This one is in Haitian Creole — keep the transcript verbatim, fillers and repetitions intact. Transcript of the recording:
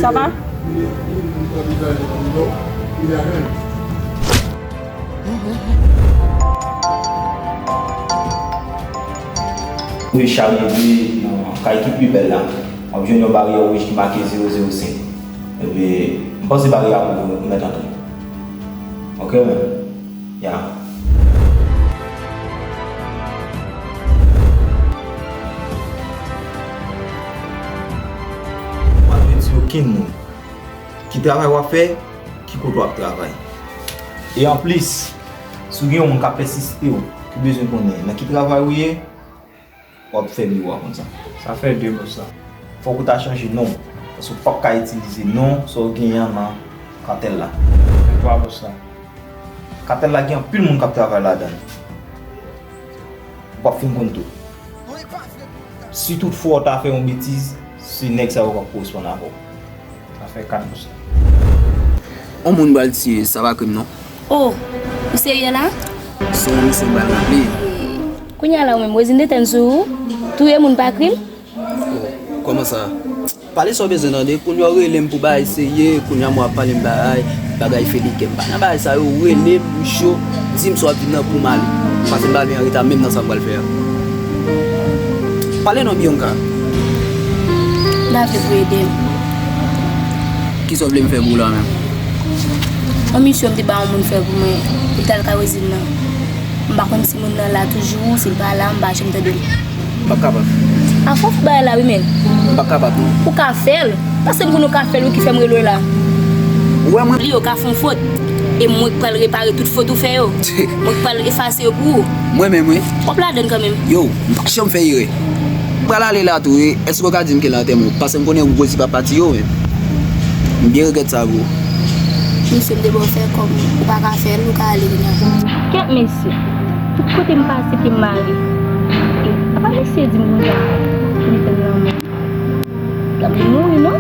Ça va? Wi, Charlie, wi, nan kay ki pi bèl la, w ap jwenn yon baryè wouj ki make zewo zewo senk. Epi, m panse baryè a pou ou, ou mèt antre. Ok, men. Ya. W ap retire okenn moun. Ki travay w ap fè, ki kote w ap travay. E anplis, si w gen yon moun k ap pèsiste w, ki bezwen konnen nan ki travay ou ye, w ap fè biwo a konn sa. Sa fè de, bòs la. Fòk ou ta chanje non w, paske w p ap ka itilize non sa w genyen an nan katèl la. Fè twa, bòs la. Katèl la gen anpil moun k ap travay ladan l. W ap fin konn tou. Si toutfwa w ta fè yon betiz, se nèg sa yo k ap koresponn avè w. Sa fè kat pou sa. On moun pral tiye, sa pa krim non. Oh, ou serye la? Se yon misyon m pral ranpli. Kounye a la ou menm, Rosine te tann sou ou, touye moun pa krim? Oh, kòman sa? Pale sa w bezwen tande, kounye a w rele m pou bagay serye, kounye a mwen ap pale m bagay, bagay fè li kè m pa nan bagay sa yo, w rele m, m cho, di m sa w ap di m nan pou m ale. Paske m pa vle anreta menm nan sa m pral fè a. Pale non, Bianca. M ta vle pou ede m. Kisa w vle m fè pou w la menm? Yon misyon m te ba yon moun fè pou mwen, pou l t al kay Rosine nan. M pa konn si moun nan la toujou, si l pa la, m pa janm tande l. M p ap kapab. A fò w fè bagay la wi, men. M p ap kapab non. Ou ka fè l. Paske m konnen w ka fè l wi ki fè m rele w la. Ou wè mwen. Li yo ka fè yon fot. E mwen k pral repare tout fot ou fè yo. Mwen k pral efase yo pou ou. Mwen menm wi. W ap ladann kanmenm. Yo, m pa janm fè erè. M pral ale la tou wi. Èske w ka di m kilè antèman w? Paske m konnen ou gwo ti papa ti yo menm. M byen regrèt sa bro. Misye m te ba w fè kòm ou pa ka fè l, ou ka ale kounye a. Kèt mesye. Tout kote m pase pye m mare. E, apa mesye di m konsa? Fini fè m lanmou. Gade m mouri non.